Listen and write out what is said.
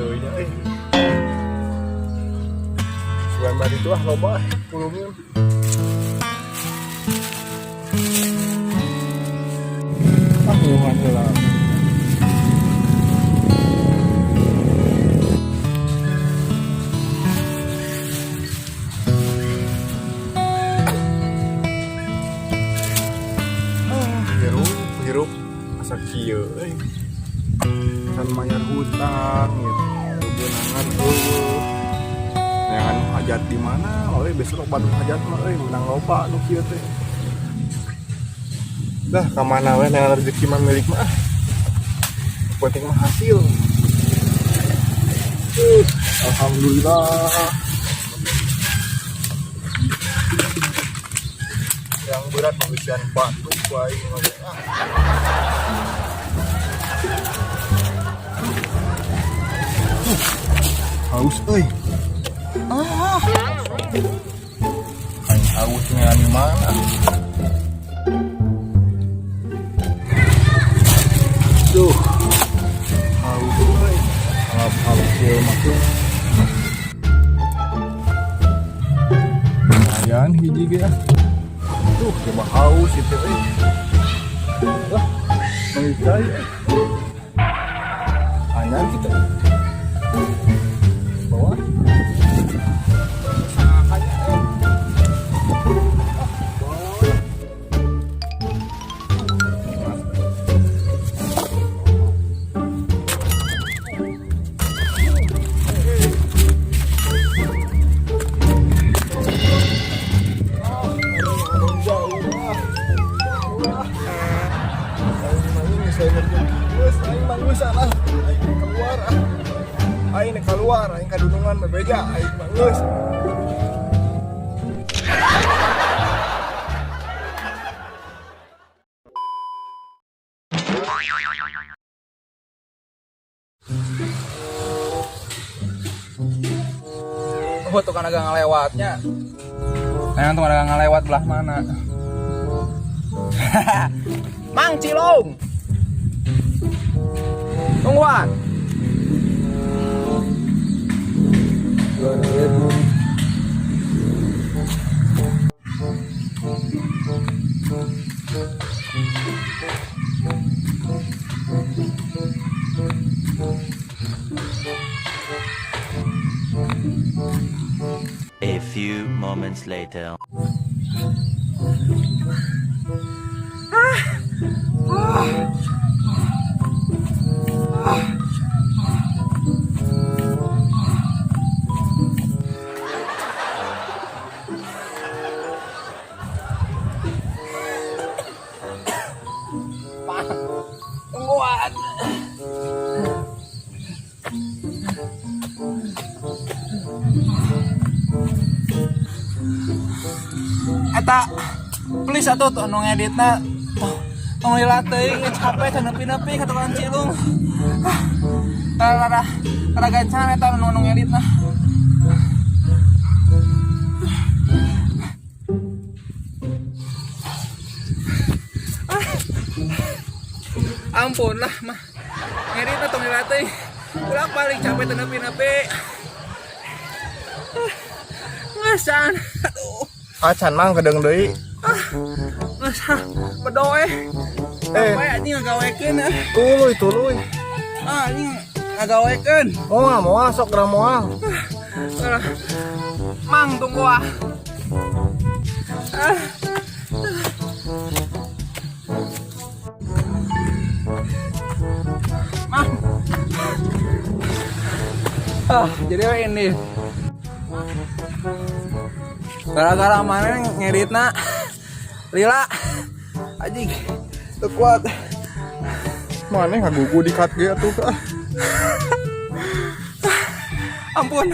Kieu nya euy. Sugan bari itu ah loba pulungnya. Ah, nyuhan heula. Ah, hirup, hirup asa kieu euy. Can mayar hutang gitu. Beunangan eueuh. Neangan hajat di mana? Euy, besok badu hajat mah euy, menang loba nu kieu teh. Dah ka mana we neangan rezeki mah milik mah. Ah. Penting mah hasil. Alhamdulillah. Yang berat pengisian batu ku aing mah. Ah. Haus euy. Ah. Aing haus ngean di mana? Duh. Haus euy. Haus haus ieu mah tuh. Lumayan hiji ge ah. Tuh, coba haus itu euy. Wah, mengicai. Anyar kita. Bawah. Sahanya, eh. Ah, bawah. Ah, jauh ah. Wah. Aing mah ini saya ngerti. Geus aing mah geus ah. Aing keluar ah. Aing keluar, aing ka dunungan bebeja, aing mah geus. Oh, tukang dagang ngalewatnya. Nah, tukang dagang ngalewat belah mana? Mang Cilung. Tungguan. A few moments later. Mang. Tungguan. Eta please atuh tuh nu ngeditna tong lila teuing, capek can nepi-nepi ka tukang cilung. Ah, rada rada gancangan eta nu nu ngeditna. Ampun lah mah ngeditna tong lila teuing, bolak balik capek teu nepi-nepi. Ngasan, aduh. Acan mang kedeung deui. Geus ah, bedoe. Eh. Apa anjing ngagawekeun ah. Tuluy tuluy. Ah, anjing ngagawekeun. Moal moal sok geura moal. Ah, Mang tunggu ah. Ah. Mang. Ah, jadi ini. Gara-gara mana ngeditna lila anjing teu kuat. Maneh ngagugu di cut ge atuh ah. Ampun.